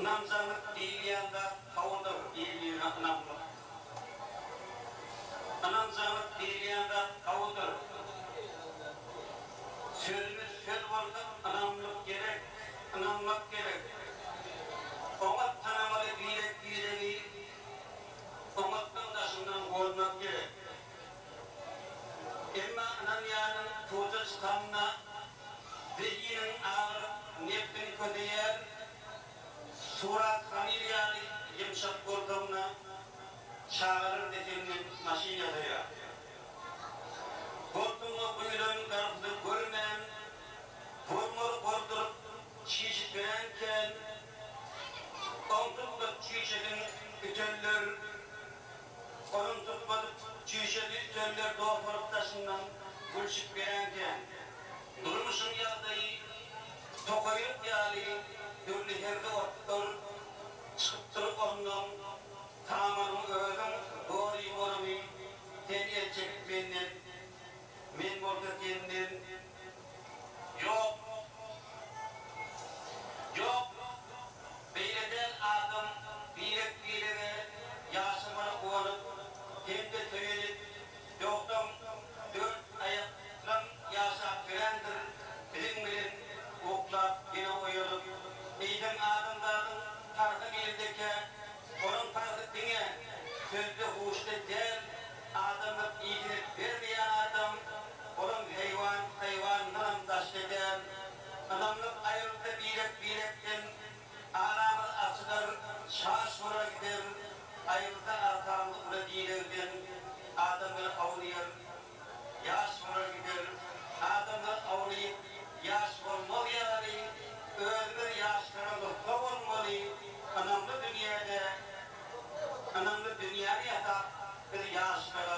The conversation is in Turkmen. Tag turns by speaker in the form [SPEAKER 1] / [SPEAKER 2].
[SPEAKER 1] Ynanjaňlyk diýilýän zat howudyr bir-birine ynamlyk. Ynanjaňlyk diýilýän zat howudyr. Sözümiz söz bolsa ynamlyk gerek, ynanmak gerek. Oňat tanamaly birek-biregi, oňatdan daşyndan gormak gerek. Emma ynanýanyň puja çykanyna zehiniň agyryp, nebsiň köseýär, Surat hamyr ýaly ýumşak goltugyna çagalar-da senden maşyn ýasaýar. Goltugyňa guýlan garpyzy görmän, bolmaly gorduryp, çişip ýörenkäň, oňtulmadyk çüýşesiň ütenler, Onuň tutmadyk çüýşesi ütenler dost bolup daşyndan gülşüp gelenkäň, durmuşyň ýagdaýy tokaýlyk ýaly dürli herli otlar çykypdyr ondan samanyň özüň doly boluny sen el çekip menden, men bolsa senden. Ýok. Ýok. Beýle däl adam birek-birege ýaşamaly guwanyp hem-de söýenip, ýogsam dört aýaklam ýaşap ýörendir biziň bilen uklap ýene oýanyp. Eýsem adamzadyň parhy nirdekä? Onuň parhy diňe sözde-huşda däl, adamlyk ýitini bermeýän adam, olam heýwan, haýwandanam daşda däl. Ynamlyk aýrylsa birek-birekden, aramyz açylar, çaş bolar gider, aýrylsa arkamyz uly diregden, adamlar awlaýar, ýaş bolar gider, adamlar awlaýyp, ýaş bolmaz ýaly, özümiz ýaşlara nusga bolmaly, ynamly dünýäde, ynamly dünýäni ýasap, biz ýaşlara.